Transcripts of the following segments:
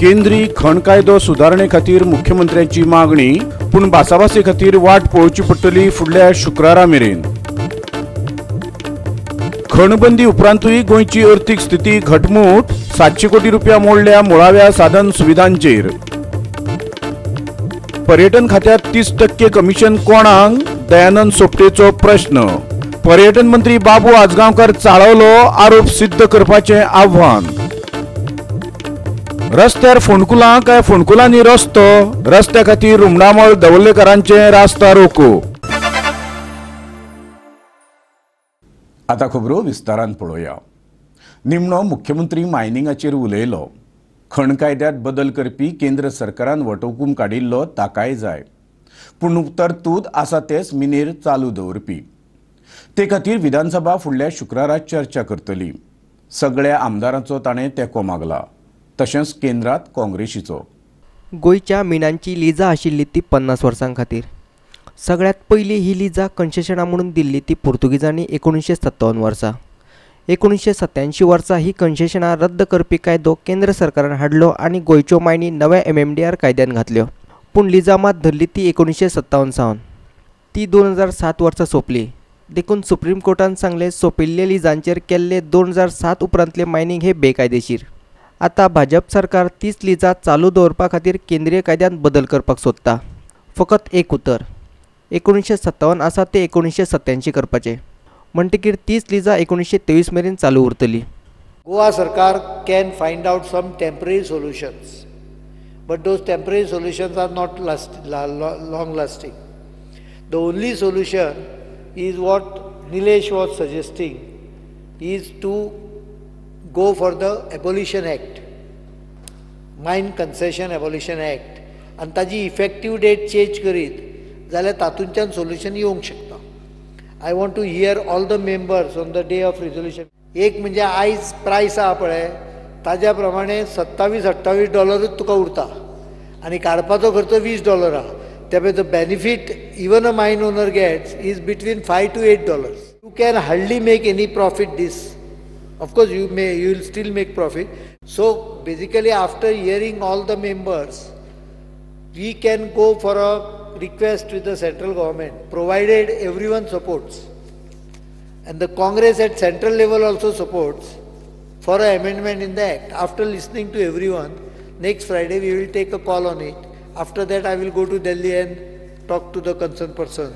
केंद्रीय खण कायदो सुदारणे खातीर मुख्यमंत्र्यांची मागणी, पूण भासाभासे खातीर वाट पळोवची पडटली फुडल्या शुक्रारा मेरेन. खणबंदी उपरांतूय गोंयची अर्थीक स्थिती घटमूट, 700 कोटी रुपया मोडल्या मुळाव्या साधन सुविधांचेर. पर्यटन खात्यात 30% कमिशन कोणाक, दयानंद सोपटेचो प्रश्न. पर्यटन मंत्री बाबू आजगांवकर चाळवलो, आरोप सिद्ध करपाचें आव्हान. रस्त्यार फोंडकुलां काय फोंडकुलांनी रस्तो, रस्त्या खातीर रुमडामळ दवल्लेकरांचें रास्ता रोको. आतां खबरो विस्तारान पळोवया. निमणो मुख्यमंत्री मायनिंगाचेर उलयलो. खण कायद्यात बदल करपी केंद्र सरकारान वटहुकूम काडिल्लो ताकाय जाय, पूण तरतूद आसा तेच मिनेर चालू दवरपी. ते खातीर विधानसभा फुडल्या शुक्रारा चर्चा करतली. सगळ्या आमदारांचो ताणें तेंको मागला, तशेंच केंद्रात काँग्रेसीचो. गोंयच्या मिनांची लिजां आशिल्ली ती 50 वर्सां खातीर. सगळ्यांत पयलीं ही लिजां कन्सेशनां म्हणून दिल्ली ती पुर्तुगीजांनी 1957 वर्सा. 1987 वर्सा ही कन्सेशनां रद्द करपी कायदो केंद्र सरकारान हाडलो आनी गोंयच्यो मायनी नव्या MMDR कायद्यान घातल्यो. पूण लिजां मात धरली ती 1957 सावन. ती 2007 वर्सा सोंपली. देखून सुप्रीम कोर्टान सांगलें सोंपिल्ले लिजांचेर केल्ले 2007 उपरांतले मायनींग हे बेकायदेशीर. आतां भाजप सरकार तीच लिजां चालू दवरपा खातीर केंद्रीय कायद्यांत बदल करपाक सोदता. फकत एक उतर, 1957 आसा ते 1987 करपाचें. म्हणटकीर तीच लिजां 1923 मेरेन चालू उरतली. गोवा सरकार can find out some temporary solutions, but those temporary solutions are not long lasting. The only solution is what Nilesh was suggesting, is to go for the Abolition Act, Mine Concession Abolition Act, आनी ताजी effective date change करीत जाल्यार तातूंतल्यान solution येवंक शकता. I want to hear all the members on the day of resolution. एक म्हणजे आयज प्रायस आहा पळय ताज्या प्रमाणे 27-28 डॉलरूच तुका उरता आनी काडपाचो खर्च $20 आहा. त्या the benefit even a mine owner gets is between $5 to $8. You can hardly make any profit this. Of course you will still make profit. So basically after hearing all the members we can go for a request with the central government, provided everyone supports and the Congress at central level also supports for an amendment in the act. After listening to everyone, next Friday we will take a call on it. After that I will go to Delhi and talk to the concerned person.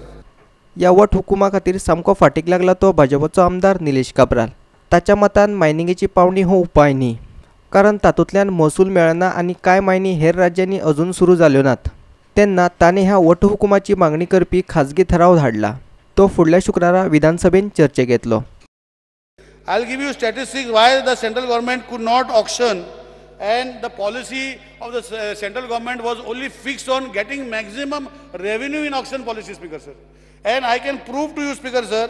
ह्या वट हुकुमा खातीर सामको फाटीक लागला तो भाजपाचो आमदार निलेश काब्राल. ताच्या मतान मायनिंगेची पावणी हो उपाय न्ही, कारण तातूंतल्यान महसूल मेळना आनी कांय मायनी हेर राज्यांनी अजून सुरू जाल्यो नात. तेन्ना ताणें ह्या वटहुकुमाची मागणी करपी खाजगी ठराव धाडला. तो फुडल्या शुक्रारा विधानसभेन चर्चेक येतलो. I will give you statistics why the central government could not auction and the policy of the central government was only fixed on getting maximum revenue in auction policy, Speaker sir. And I can prove to you, Speaker sir,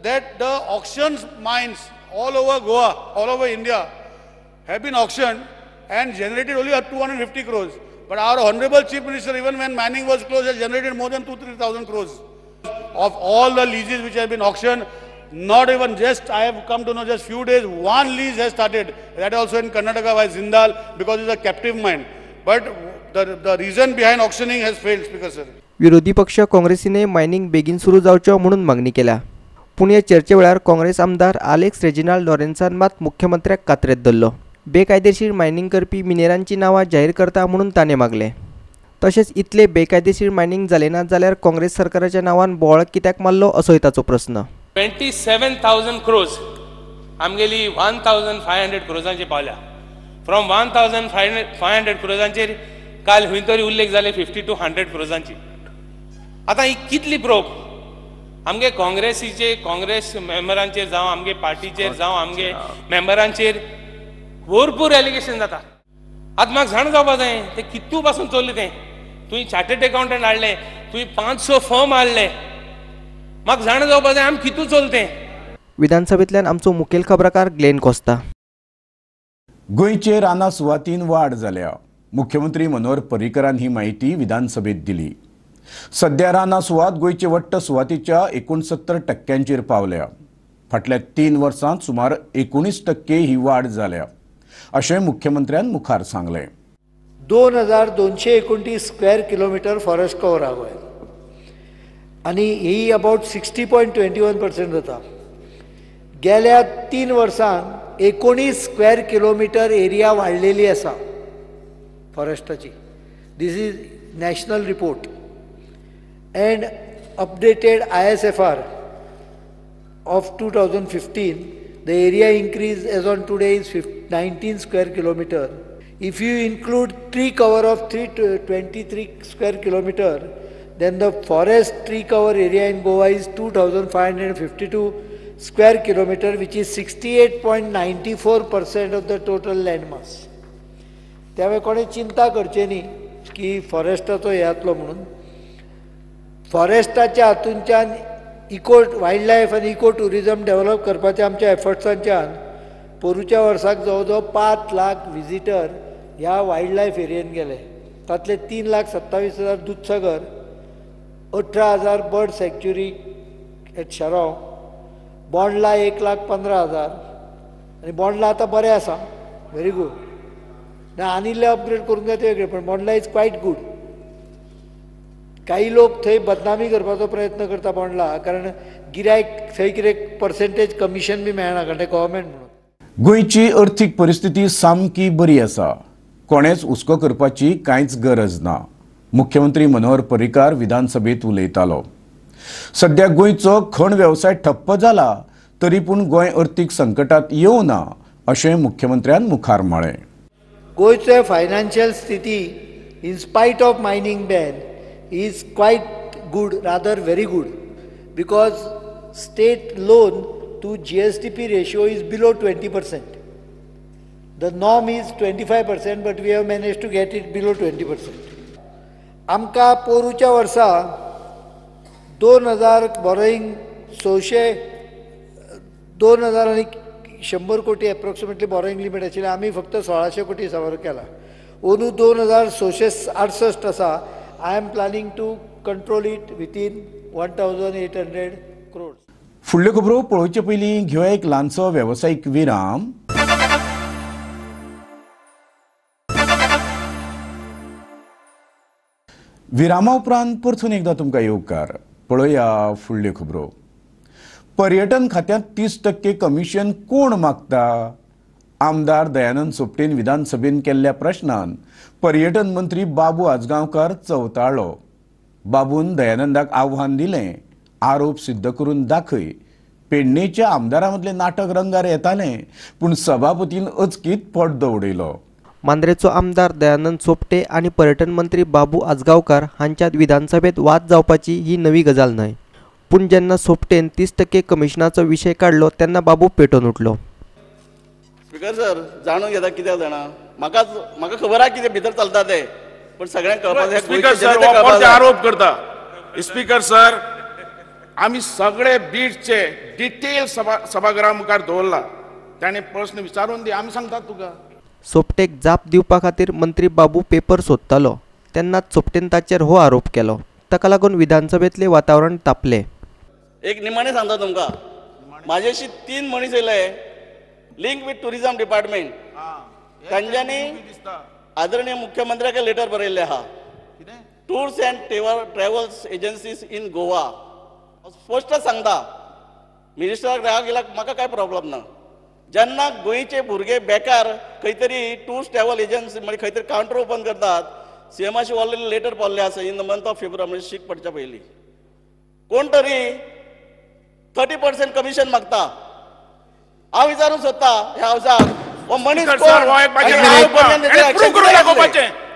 that the auctions mines all over Goa, all over India have been auctioned and generated only 250 crores. But our Honorable Chief Minister, even when mining was closed, has generated more than 2-3 thousand crores. Of all the leases which have been auctioned, not even just, I have come to know just few days, one lease has started, that also in Karnataka by Jindal, because it's a captive mine. But the reason behind auctioning has failed, Speaker sir. विरोधी पक्ष काँग्रेसीने mining बेगीन सुरू जावचो म्हणून मागणी केल्या. पूण ह्या चर्चे वेळार काँग्रेस आमदार आलेक्स रेजिनाल्ड लॉरेन्सान मात मुख्यमंत्र्याक कातरेत धरलो. बेकायदेशीर मायनिंग करपी मिनेरांची नांवां जाहीर करता म्हणून ताणें मागलें. तशेंच इतले बेकायदेशीर मायनिंग जालें ना जाल्यार काँग्रेस सरकाराच्या नांवान बोवाळ कित्याक मारलो असोय ताचो प्रस्न. 27,000 crores आमगेली 1,500 क्रोजांचेर पावल्या. फ्रॉम 1,500 क्रोजांचेर काल खंय तरी उल्लेख जाले 50 to 100 क्रोजांची. आतां ही कितली प्रोब आमगे काँग्रेसीचे काँग्रेस मेंबरांचेर जावं आमगे पार्टीचेर जावं आमगे मेंबरांचेर भरपूर एलिगेशन जाता. आतां म्हाका जाणा जावपा जाय तें कितू पासून चल्लें तें. तुवें चार्टर्ड एकाउंटंट हाडलें, तुवें 500 फर्म हाडलें, म्हाका जाणा जावपा जाय आमी कितू चलतें. विधानसभेंतल्यान आमचो मुखेल खबराकार ग्लेन कोस्ता. गोंयचे रानां सुवातीन वाड जाल्या. मुख्यमंत्री मनोहर पर्रीकरान ही माहिती विधानसभेत दिली. सध्या रानां सुवात गोंयचे वट्ट सुवातीच्या 69% पावल्या. फाटल्या 3 वर्सांत सुमार 19% ही वाड जाल्या अशें मुख्यमंत्र्यान मुखार सांगलें. 2229 स्क्वेअर किलोमिटर फॉरेस्ट cover आहा गोंयांत आनी ही अबावट 60.21% जाता. गेल्या 3 वर्सांत 19 स्क्वेअर किलोमिटर एरिया वाडलेली आसा फॉरेस्टाची. This is national report and updated ISFR of 2015, the area increase as on today is 19 square kilometer. If you include tree cover of 323 square kilometer, then the forest tree cover area in Goa is 2552 square kilometer, which is 68.94% of the total land mass. त्यामुळे कोणी चिंता करची न्ही की फॉरेस्टाचो हे जातलो म्हणून. फॉरेस्टाच्या हातूंच्यान eco wild life आनी इको ट्युरिजम डेवलप करपाच्या आमच्या एफर्ट्सांच्यान पोरूच्या वर्साक जवळ जवळ 5 लाख विजिटर ह्या वायल्ड लायफ एरियेन गेले. तातले 3,27,000 Dudhsagar, 18,000 bird sanctuary at Chorao, Bondla 1,15,000. आनी बोंडला आतां बरें आसा, व्हेरी गूड. ना आनी इल्लें अपग्रेड करूंक जाय तें वेगळें, पण बोंडला is quite good. काही लोक थंय बदनामी करपाचो प्रयत्न करता बोंडला, कारण गिरायक थंय कितें पर्सेंटेज कमिशन बी मेळना, कारण ते गव्हर्मेंट म्हणून. गोंयची अर्थीक परिस्थिती सामकी बरी आसा, कोणेच हुस्को करपाची कांयच गरज ना. मुख्यमंत्री मनोहर पर्रीकार विधानसभेत उलयतालो. सध्या गोंयचो खण वेवसाय ठप्प जाला तरी पूण गोंय अर्थीक संकटात येवना अशें मुख्यमंत्र्यान मुखार म्हळें. गोंयचे फायनान्शियल स्थिती in spite of mining ban is quite good, rather very good, because state loan to GSDP ratio is below 20%. The norm is 25%, but we have managed to get it below 20%. आमकां पोरूच्या वर्सा 2000 borrowing 600 2100 कोटी approximately borrowing limit आशिल्लें, आमी फक्त 1600 कोटी सावर केला. अंदू 2668 आसा. I am planning to control it within 1800 crores. फुडल्यो खबरो पळोवचे पयलीं घेवया एक ल्हानसो वेवसायीक विराम. विरामा उपरांत परतून एकदां तुमकां येवकार. पळोवया फुडल्यो खबरो. पर्यटन खात्यांत 30% कमिशन कोण मागता? आमदार दयानंद सोपटेन विधानसभेन केल्ल्या प्रश्नान पर्यटन मंत्री बाबू आजगांवकार चवताळ्ळो. बाबून दयानंदाक आव्हान दिलें, आरोप सिद्ध करून दाखय. पेडणेच्या आमदारां मदलें नाटक रंगार येतालें, पूण सभापतीन अचकीत पड्डो उडयलो. मांद्रेचो आमदार दयानंद सोपटे आनी पर्यटन मंत्री बाबू आजगांवकार हांच्यात विधानसभेत वाद जावपाची ही नवी गजाल न्हय. पूण जेन्ना सोपटेन 30% कमिशनाचो विशय काडलो तेन्ना बाबू पेटोवन उठलो. स्पीकर सर, जाणून घेता कित्याक जाणा, म्हाका म्हाका खबर आहा कितें भितर चलता तें, पण सगळ्यांक कळपाक जाय. स्पीकर सर, आरोप करता. स्पीकर सर, आमी सगळे बीटचे डिटेल सभागृहा मुखार दवरला, ताणें प्रश्न विचारून दी, आमी सांगतात तुका. सोपटेक जाप दिवपा खातीर मंत्री बाबू पेपर सोदतालो तेन्नाच सोपटेन ताचेर हो आरोप केलो. ताका लागून विधानसभेतलें वातावरण तापलें. एक निमाणें सांगता तुमकां, म्हाजेशी 3 मनीस येयले लिंक विथ टुरिजम डिपार्टमेंट, तांच्यांनी आदरणीय मुख्यमंत्र्याक लेटर बरयल्लें आहा, tours and travels agencies in Goa. स्पश्ट सांगता, मिनिस्टराक राग गेल्यार म्हाका कांय प्रॉब्लम ना. जेन्ना गोंयचे भुरगे बेकार खंय तरी टूर्स ट्रॅव्हल एजन्सी म्हणजे खंय तरी कावंटर ओपन करतात, सीएमाशी ऑलरेडी लेटर पावल्लें आसा in the month of February, म्हणजे शीक पडच्या पयलीं कोण तरी 30% कमिशन मागता. हांव विचारूंक सोदता ह्या हावसाक, हो मनीस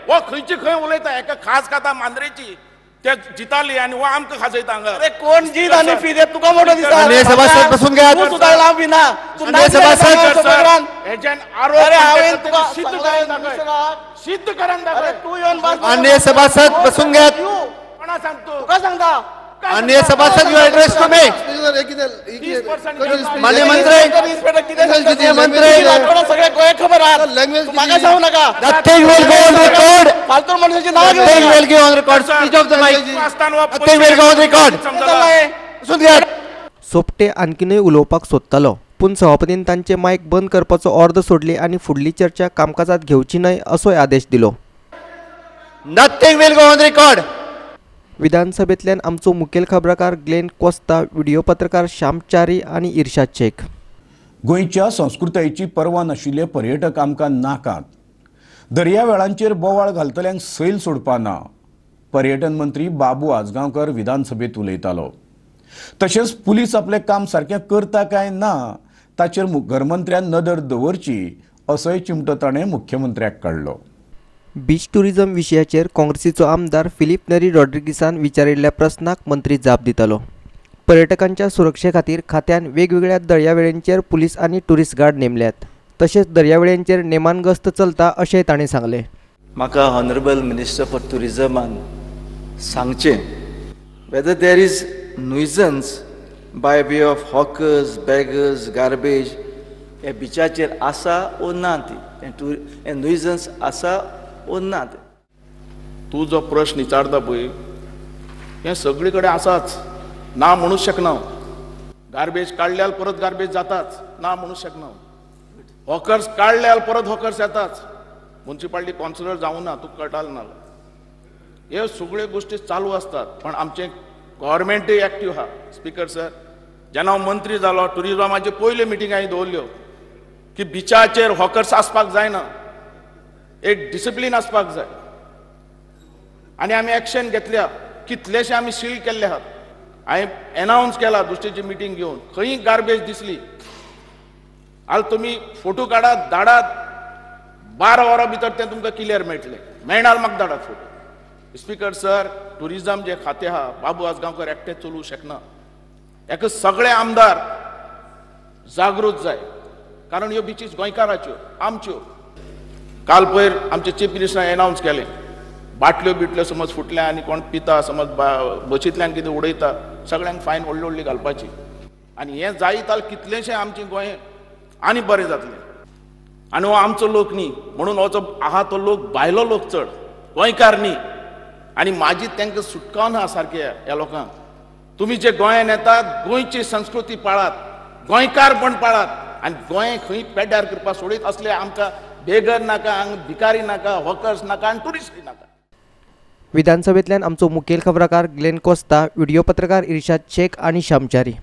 हो खंयची खंय उलयता, एका खास खाता मांद्रेची ते जिताली आनी हो आमकां खाजयता हांगा. अरे कोण जीत आनी फी देत तुका मोठो दिसता. तूं सुद्दां हांव भिना. सिद्ध करून दाखय. तूं येवन माननीय सभासद बसून घेयात. कोणा सांगतो तुका सांगता. माननीय सभासद, you address to me. माननीय मंत्री, मंत्री सगळे गोंयाक खबर आहा, म्हाका सांगू नाका. Nothing will go on record. फालतू मनशाची नांव घेवं. Nothing will go on record. Switch off the mic. Nothing will go on record. बसून घेयात. सोपटे आणखीनूय उलोवपाक सोदतालो, पूण सभापतीन तांचे मायक बंद करपाचो ऑर्द सोडली आनी फुडली चर्चा कामकाजात घेवची न्हय असोय आदेश दिलो. Nothing will go on record. विधानसभेंतल्यान आमचो मुखेल खबराकार ग्लेन कोस्ता, व्हिडियो पत्रकार श्याम च्यारी आनी इर्शाद शेख. गोंयच्या संस्कृतायेची पर्वा नाशिल्ले पर्यटक आमकां नाकात. दर्यावेळांचेर बोवाळ घालतल्यांक सैल सोडपा ना. पर्यटन मंत्री बाबू आजगांवकर विधानसभेत उलयतालो. तशेंच पुलीस आपलें काम सारकें करता काय ना ताचेर घरमंत्र्यान नदर दवरची असोय चिमटो ताणें मुख्यमंत्र्याक काडलो. बीच टुरिझम विशयाचेर काँग्रेसीचो आमदार फिलीप नेरी रॉड्रिगीसान विचारिल्ल्या प्रस्नाक मंत्री जाप दितालो. पर्यटकांच्या सुरक्षे खातीर खात्यान वेगवेगळ्या दर्यावेळांचेर पुलीस आनी टुरिस्ट गार्ड नेमल्यात. तशेंच दर्यावेळांचेर नेमान गस्त चलता अशेंय ताणें सांगलें. म्हाका ऑनरेबल मिनिस्टर फॉर टुरिझमान सांगचें whether there is nuisance by way of hawkers, beggars, garbage हे बिचाचेर आसा ओ ना, ती हें नुयजन्स आसा ओ ना. तूं जो प्रश्न विचारता पळय हें सगळे कडेन आसाच, ना म्हणूंक शकना. गार्बेज काडल्यार परत गार्बेज जाताच, ना म्हणूंक शकना. हॉकर्स काडल्यार परत हॉकर्स येताच. मुन्सिपालिटी कावन्सिलर जावं ना, तुका कळटालें ना. ह्यो सगळ्यो गोश्टी चालू आसतात. पण आमचें गव्हर्मेंटूय एक्टीव आहा. स्पीकर सर, जेन्ना हांव मंत्री जालो टुरिजमाच्यो पयल्यो मिटींग हांवें दवरल्यो की बिचाचेर हॉकर्स आसपाक जायना, एक डिसिप्लीन आसपाक जाय. आनी आमी एक्शन घेतल्या, कितलेशे आमी सील केल्ले आहात. हांवें एनावन्स केला दुसऱ्याची मिटींग घेवन, खंय गार्बेज दिसली आल तुमी फोटो काडात, धाडात, 12 वरां भितर तें तुमकां क्लियर मेळटलें. मेळणार म्हाका धाडात फोटो. स्पीकर सर, टुरिजम जे खातें आहा बाबू आजगांवकर एकटें चलोवंक शकना. हेका सगळे आमदार जागृत जाय, कारण ह्यो बिचीस गोंयकाराच्यो, आमच्यो. काल पयर आमचे चीफ मिनिस्टरान एनावन्स केलें, बाटल्यो बिटल्यो समज फुटल्या आनी कोण पिता समज बशींतल्यान कितें उडयता, सगळ्यांक फायन व्हडली व्हडली घालपाची. आनी हें जायत जाल्यार कितलेशें आमचें गोंय आनी बरें जातलें. आनी हो आमचो लोक न्ही म्हणून हो जो आहा तो लोक भायलो लोक चड, गोंयकार न्ही. आनी म्हाजी तांकां सुटका ना सारके ह्या लोकांक. तुमी जे गोंयान येतात गोंयची संस्कृती पाळात, गोंयकारपण पाळात आनी गोंय खंय पेड्ड्यार करपाक सोडीत असले आमकां बेगर नाका, हांगा भिकारी नाका, हॉकर्स नाका आनी टुरिस्टूय नाका. विधानसभेंतल्यान आमचो मुखेल खबराकार ग्लेन कोस्ता, व्हिडियो पत्रकार इर्शाद शेख आनी श्यामचारी.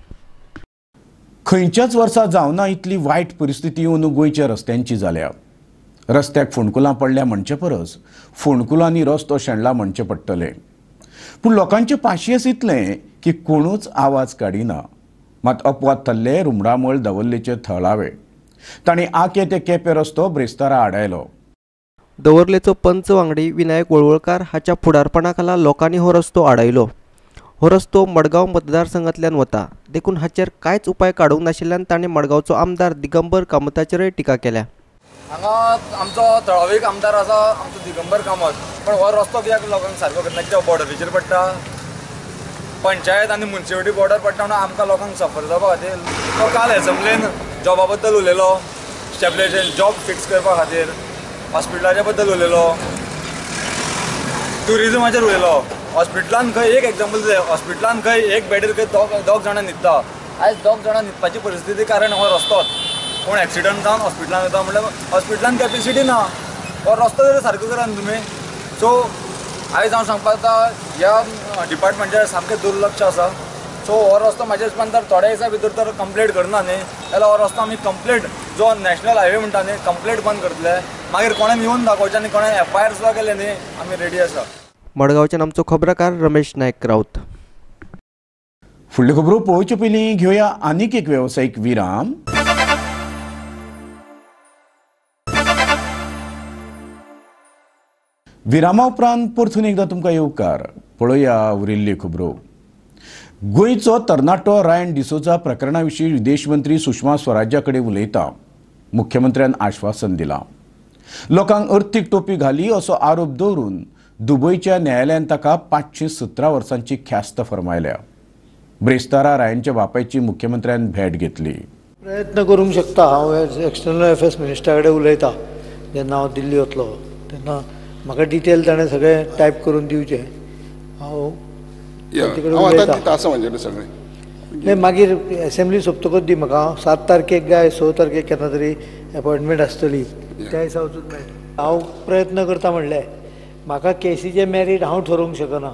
खंयच्याच वर्सा जावना इतली वायट परिस्थिती अंदू गोंयच्या रस्त्यांची जाल्या. रस्त्याक फोंडकुलां पडल्या म्हणचे परस फोंडकुलांनी रस्तो शेणला म्हणचें पडटलें. पूण लोकांचें पाशियेस इतलें की कोणूच आवाज काडिना. मात अपवाद थारले रुमडामळ दवर्लेचे थळावे. तांणी आके ते केपें रस्तो ब्रेस्तारा आडायलो. दवर्लेचो पंच वांगडी विनायक वळवळकार हाच्या फुडारपणा खाला लोकांनी हो रस्तो आडायलो. हो रस्तो मडगांव मतदारसंघांतल्यान वता, देखून हाचेर कांयच उपाय काडूंक नाशिल्ल्यान ताणें मडगांवचो आमदार दिगंबर कामताचेरय टिका केल्या. हांगा आमचो थळावीक आमदार आसा आमचो दिगंबर कामत, पण हो रस्तो कित्याक लोकांक सारको करना, कित्याक बॉर्डरीचेर पडटा, पंचायत आनी मुन्सिपालिटी बॉर्डर पडटा म्हणून आमकां लोकांक सफर जावपा खातीर. तो काल एसेंब्लीन जॉबा बद्दल उलयलो, स्टेबलायजेशन जॉब फिक्स करपा खातीर, हॉस्पिटलाच्या बद्दल उलयलो, ट्युरिजमाचेर उलयलो. हॉस्पिटलान खंय एक एग्जाम्पल दिलें, हॉस्पिटलान खंय एक बेडीर खंय दोग जाणां न्हिदता. आयज दोग जाणां न्हिदपाची परिस्थिती कारण हो रस्तोच. कोण एक्सिडंट जावन हॉस्पिटलान वता म्हणल्यार हॉस्पिटलान कॅपेसिटी ना, हो रस्तो तरी सारको करा न्हू तुमी. सो आयज हांव सांगपाक जाता ह्या डिपार्टमेंटाचेर सामकें दुर्लक्ष आसा. सो हो रस्तो म्हाज्या हिसपान तर थोड्या दिसा भितर तर कंप्लीट करना न्ही जाल्यार हो रस्तो आमी कंप्लीट जो नॅशनल हायवे म्हणटा न्ही कंप्लीट बंद करतले. मागीर कोणें येवन दाखोवचें आनी कोणें एफ I R सुद्दां केलें न्ही आमी रेडी आसा. मडगांवच्यान आमचो खबराकार रमेश नायक राऊत. फुडल्यो खबरो पळोवचे पयलीं घेवया आनीक एक वेवसायीक विराम. विरामा उपरांत परतून एकदां तुमकां येवकार. पळोवया उरिल्ल्यो खबरो. गोंयचो तरणाटो रायन डिसोजा प्रकरणा विशीं विदेश मंत्री सुषमा स्वराजा कडेन उलयता. मुख्यमंत्र्यान आश्वासन दिलां. लोकांक अर्थीक टोपी घाली असो आरोप दवरून दुबयच्या न्यायालयान ताका 517 वर्सांची ख्यास्त फर्मायल्या. ब्रेस्तारा रायनच्या बापायची मुख्यमंत्र्यान भेट घेतली. प्रयत्न करूंक शकता. हांव एक्सटर्नल अफेर्स मिनिस्टरा कडेन उलयता जेन्ना हांव दिल्ली वतलो तेन्ना म्हाका डिटेल ताणें सगळें टायप करून दिवचें. हांव उलयता. नाही मागीर एसेंब्ली सोंपतकूच दी म्हाका. 7 तारखेक काय 6 तारखेक केन्ना तरी अपॉयंटमेंट आसतली, त्या दिसा वचून मेळटा. हांव प्रयत्न करता म्हणलें म्हाका केसीचें मेरीट हांव ठरोवंक शकना,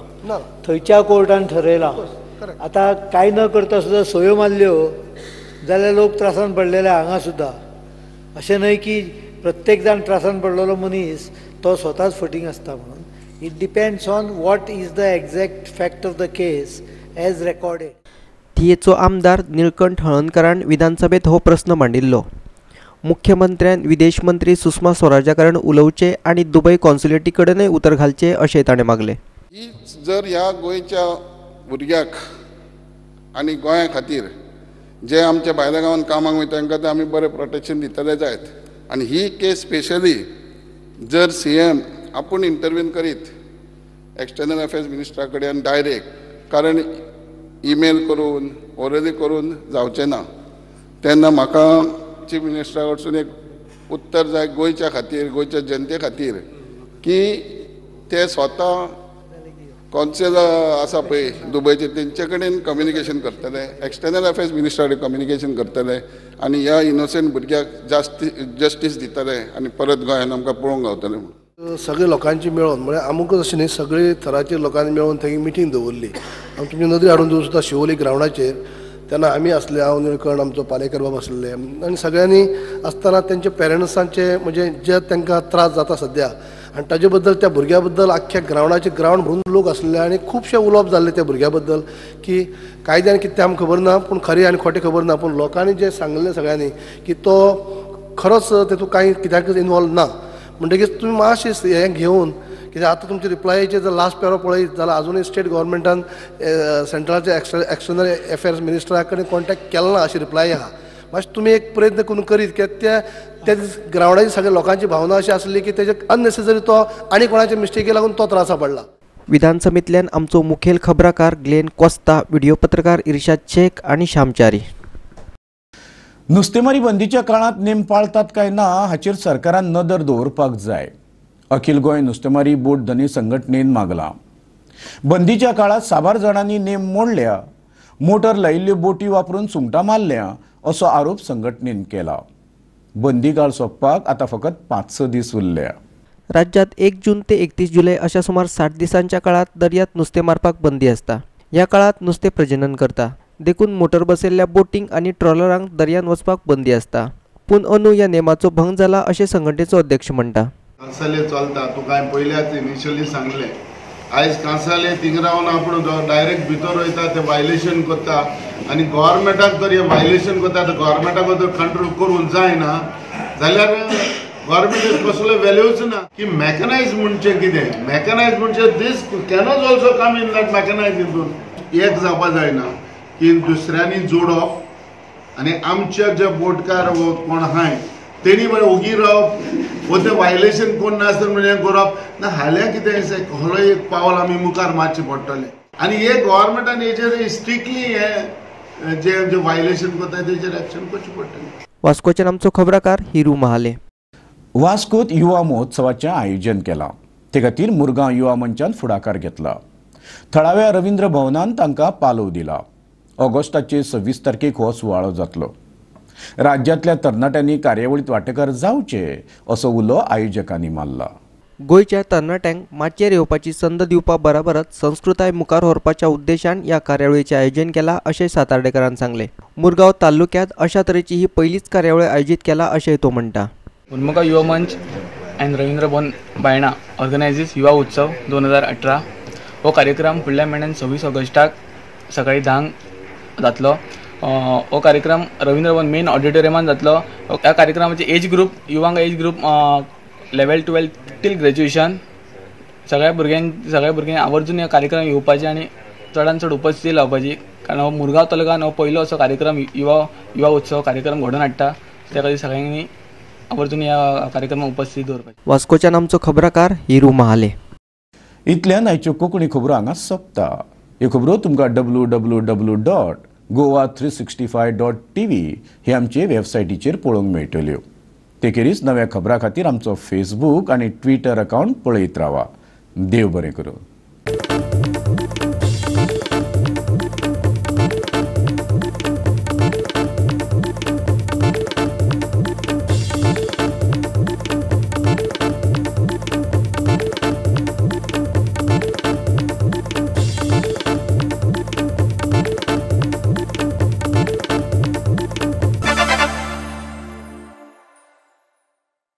थंयच्या कोर्टान ठरयलां. आतां कांय न करता सुद्दां सयो मारल्यो जाल्यार लोक त्रासान पडलेले हांगा सुद्दां. अशें न्हय की प्रत्येक जाण त्रासान पडलेलो मनीस तो स्वताच फटींग आसता म्हणून. It depends on what is the exact fact of the case as recorded. थियेचो आमदार निळकंठ हळर्णकरान विधानसभेत हो प्रस्न मांडिल्लो. मुख्यमंत्र्यान विदेश मंत्री सुषमा स्वराजा कडेन उलोवचें आनी दुबय कॉन्सुलेटी कडेनय उतर घालचें अशें ताणें मागलें. ही जर ह्या गोंयच्या भुरग्याक आनी गोंया खातीर जे आमच्या भायल्या गांवांत कामाक वयता तांकां ते आमी बरें प्रोटेक्शन दितले जायत. आनी ही केस स्पेशली जर सीएम आपूण इंटरव्हीन करीत एक्सटर्नल अफेर्स मिनिस्टरा कडेन डायरेक्ट, कारण ईमेल करून ओरली करून जावचें ना, तेन्ना म्हाका चीफ मिनिस्टरा कडसून एक उत्तर जाय गोंयच्या खातीर, गोंयच्या जनते खातीर, की ते स्वता कॉन्सिल आसा पळय दुबयचे तेंचे कडेन कम्युनिकेशन करतले, एक्सटर्नल अफेर्स मिनिस्टरा कडेन कम्युनिकेशन करतले आनी ह्या इनोसंट भुरग्याक जास्ती जस्टीस दितले आनी परत गोंयान आमकां पळोवंक गावतले म्हणून. सगळे लोकांची मेळोन म्हळ्यार आमकां अशें न्ही, सगळे थराचे लोकांनी मेळोन थंय मिटींग दवरली. आमी तुमची नदरी हाडून दवरूं सुद्दां शिवोली ग्रावंडाचेर तेन्ना आमी आसले, हांव निळकंठ, आमचो पालेकर बाब आसले आनी सगळ्यांनी आसतना तेंच्या पेरंट्सांचे म्हणजे जे तांकां त्रास जाता सद्या आनी ताजे बद्दल त्या भुरग्या बद्दल आख्ख्या ग्रावंडाचे ग्रावंड भरून लोक आसले आनी खुबशे उलोवप जाल्ले त्या भुरग्या बद्दल की कायद्यान कितें आमकां खबर ना, पूण खरें आनी खोटें खबर ना, पूण लोकांनी जें सांगलें सगळ्यांनी की तो खरोच तेतूंत कांय कित्याकच इनवॉल्व ना. म्हणटकीच तुमी मातशें हें घेवन कित्याक आतां तुमचे रिप्लायचेर जर लास्ट पेरो पळयत जाल्यार आजुनूय स्टेट गव्हर्मेंटान सेंट्रलाच्या एक्सटर्नल अफेर्स मिनिस्टरा कडेन कॉन्टेक्ट केलो ना अशी रिप्लाय आहा. मातशें तुमी एक प्रयत्न करून करीत कित्याक त्या त्या ग्रावंडाची सगळ्या लोकांची भावना अशी आसली की तेजे अननेसेसरी तो आनी कोणाच्या मिस्टेकी लागून तो त्रासा पडला. विधानसभेंतल्यान आमचो मुखेल खबराकार ग्लेन कोस्ता, व्हिडिओ पत्रकार इर्शाद शेख आनी श्यामचारी. नुस्तेमारी बंदीच्या काळांत नेम पाळतात काय ना हाचेर सरकारान नदर दवरपाक जाय, अखिल गोंय नुस्तेमारी बोट धनी संघटनेन मागलां. बंदीच्या काळांत साबार जाणांनी नेम मोडल्या, मोटर लायिल्ल्यो बोटी वापरून सुंगटां मारल्या असो आरोप संघटनेन केला. बंदी काळ सोंपपाक आतां फकत 5-6 दीस उरल्या. राज्यात 1 जून ते 31 जुलय अशा सुमार 60 दिसांच्या काळात दर्यात नुस्तें मारपाक बंदी आसता. ह्या काळात नुस्तें प्रजनन करता, देखून मोटर बसयल्ल्या बोटींक आनी ट्रॉलरांक दर्यान वचपाक बंदी आसता. पूण अंदू ह्या नेमाचो भंग जाला अशें संघटनेचो अध्यक्ष म्हणटा. कांसाले चलता, तुका हांवें पयल्याच इनिशियली सांगलें, आयज कांसाले थिंग रावन आपूण डायरेक्ट भितर वयता, ते वायलेशन करता आनी गव्हर्मेंटाक जर हे वायलेशन करता तर गव्हर्मेंटाक जर कंट्रोल करूंक जायना जाल्यार गव्हर्मेंट कसलो व्हॅल्यूच ना. की मॅकनायज म्हणजे कितें, मॅकनायज म्हणजे these canoes also come in that mechanise. हितून एक जावपा जायना की दुसऱ्यांनी जोडप आनी आमचे जे बोटकार कोण आहाय तेणी म्हळ्यार ओगी रावप वो ते वायलेशन कोण नासतना म्हणजे करप ना. हाल्यां कितें कसलो एक पावल आमी मुखार मारचें पडटलें आनी हे गव्हर्मेंटान हेचेर स्ट्रिक्टली हे जे जे वायलेशन करता तेचेर एक्शन करचें पडटलें. वास्कोच्यान आमचो खबराकार हिरू महाले. वास्कोत युवा महोत्सवाचें आयोजन केलां, ते खातीर मुरगांव युवा मंचान फुडाकार घेतला. थळाव्या रवींद्र भवनान तांकां पालव दिला. ऑगस्टाचे 26 तारखेक हो सुवाळो जातलो. राज्यांतल्या तरणाट्यांनी कार्यावळीत वांटेकार जावचे असो उलो आयोजकांनी मारला. गोंयच्या तरणाट्यांक माचयेर येवपाची संद दिवपा बराबरच संस्कृताय मुखार व्हरपाच्या उद्देशान ह्या कार्यावळीचें आयोजन केलां अशें सातार्डेकरान सांगलें. मुरगांव तालुक्यांत अशा तरेची ही पयलीच कार्यावळ आयोजीत केला अशें तो म्हणटा. Mormugao Yuva Manch and Ravindra Bhavan Baina organises Yuva Utsav 2018. हो कार्यक्रम फुडल्या म्हयन्यान 26 ऑगस्टाक सकाळी 10 जातलो. हो कार्यक्रम रवींद्र भवन मेन ऑडिटोरियमान जातलो. ह्या कार्यक्रमाचे एज ग्रुप युवांक age group level 12 till graduation सगळ्या भुरग्यांक आवर्जून ह्या कार्यक्रम येवपाचे आनी चडान चड उपस्थिती लावपाची, कारण हो मुरगांव तालुक्यान हो पयलो असो कार्यक्रम युवा उत्सव कार्यक्रम घडोवन हाडटा. त्या खातीर सगळ्यांनी आवर्जून ह्या कार्यक्रमाक उपस्थिती दवरपाची. वास्कोच्यान आमचो खबराकार हिरू महाले. इतल्यान आयच्यो कोंकणी खबरो हांगा सोंपता. ह्यो खबरो तुमकां www.goa365.tv हे आमचे वेबसायटीचेर पळोवंक मेळटल्यो. ते खेरीज नव्या खबरां खातीर आमचो फेसबूक आनी ट्विटर अकावंट पळयत रावा. देव बरें करूं.